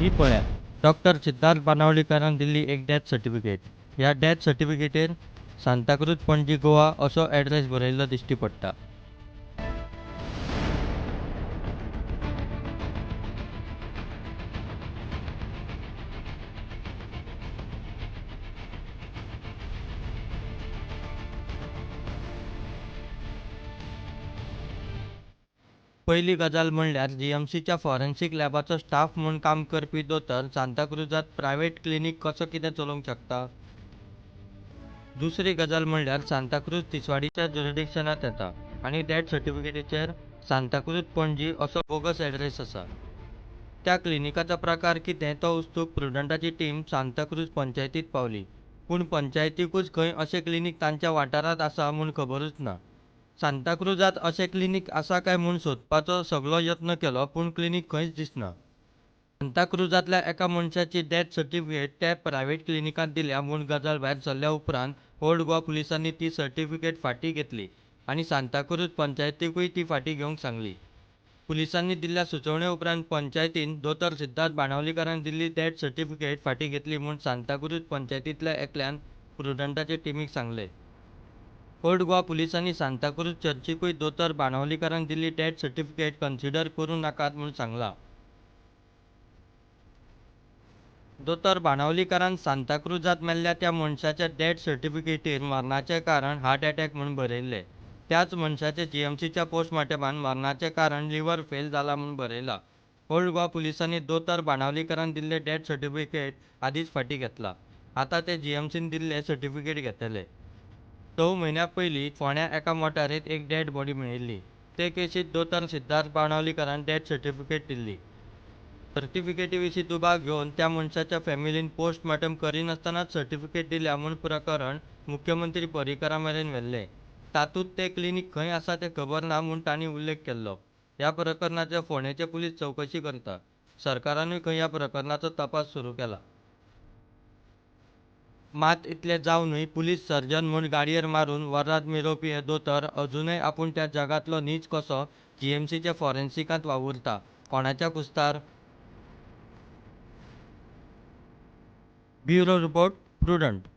ही पळयात, डॉक्टर सिद्धार्थ बाणावलीकारान दिल्ली एक death certificate. ह्या डॅथ सर्टिफिकेटीर सांताक्रूझ पणजी गोवा असो एड्रेस बरयिल्लो दिश्टी पडटा. पयली गजाल म्हणल्यार जीएमसीच्या फॉरेन्सीक लॅबाचो स्टाफ म्हूण काम करपी दोतोर सांताक्रूझांत प्रायव्हेट क्लिनीक कसो कितें चलोवंक शकता? दुसरी गजाल म्हणल्यार सांताक्रूझ तिसवाडीच्या ज्युरिडिक्शनांत येता आनी डॅथ सर्टिफिकेटीचेर सांताक्रूझ पणजी असो बोगस एड्रेस आसा. त्या क्लिनिकाचो प्रकार कितें तो उस्तूंक प्रुडंटाची टीम सांताक्रूझ पंचायतींत पावली. पूण पंचायतीकूच खंय अशें क्लिनीक तांच्या वाठारांत आसा म्हूण खबरूच ना. सांताक्रूझांत अशें क्लिनीक आसा काय म्हूण सोदपाचो सगलो यत्न केलो, पूण क्लिनीक खंयच दिसना. सांताक्रूझांतल्या एका मनशाची डॅथ सर्टिफिकेट त्या प्रायव्हेट क्लिनिकांत दिल्या म्हूण गजाल भायर सरल्या उपरांत ओल्ड गोवा पुलिसांनी ती सर्टिफिकेट फाटीं घेतली आनी सांताक्रूझ पंचायतीकूय ती फाटीं घेवंक सांगली. पुलिसांनी दिल्ल्या सुचोवणे उपरांत पंचायतीन दोतोर सिद्धार्थ बाणावलीकारान दिल्ली डॅथ सर्टिफिकेट फाटीं घेतली म्हूण सांताक्रूझ पंचायतींतल्या एकल्यान प्रुडंटाचे टिमीक सांगलें. ओल्ड गोवा पुलिसांनी सांताक्रूझ चर्चीकूय दोतोर बाणावलीकारान दिल्ली डॅथ सर्टिफिकेट कन्सिडर करूं नाकात म्हूण सांगलां. दोतोर बाणावलीकारान सांताक्रूझांत मेल्ल्या त्या मनशाच्या डॅथ सर्टिफिकेटीर मरणाचें कारण हार्ट अटॅक म्हूण बरयिल्लें. त्याच मनशाचें जीएमसीच्या पोस्टमार्टमांत मरणाचें कारण लिव्हर फेल जालां म्हूण बरयलां. ओल्ड गोवा पुलिसांनी दोतोर बाणावलीकारान दिल्लें डॅथ सर्टिफिकेट आदींच फाटीं घेतलां. आतां ते जीएमसीन दिल्लें सर्टिफिकेट घेतले. स म्हयन्यां पयलीं फोंड्यां एका मोटारींत एक डॅड बॉडी मेळिल्ली. ते केशींत दोतोर सिद्धार्थ बाणावलीकारान डॅथ सर्टिफिकेट दिल्ली. सर्टिफिकेटी विशीं दुबाव घेवन त्या मनशाच्या फॅमिलीन पोस्टमार्टम करिनासतनाच सर्टिफिकेट दिल्या म्हूण प्रकरण मुख्यमंत्री पर्रीकारा मेरेन व्हेल्लें. तातूंत तें क्लिनीक खंय आसा तें खबर ना म्हूण तांणी उल्लेख केल्लो. ह्या प्रकरणाचे फोंडेंचे पुलीस चवकशी करतात. सरकारानूय खंय ह्या प्रकरणाचो तपास सुरू केला. मात इतलें जावनूय पुलीस सर्जन म्हूण गाडयेर मारून वराद मिरोवपी हे दोतोर अजुनय आपूण त्या जगांतलो न्हीच कसो जीएमसीच्या फॉरेन्सिकांत वावुरता. कोणाच्या खुस्तार? Bureau report, Prudent.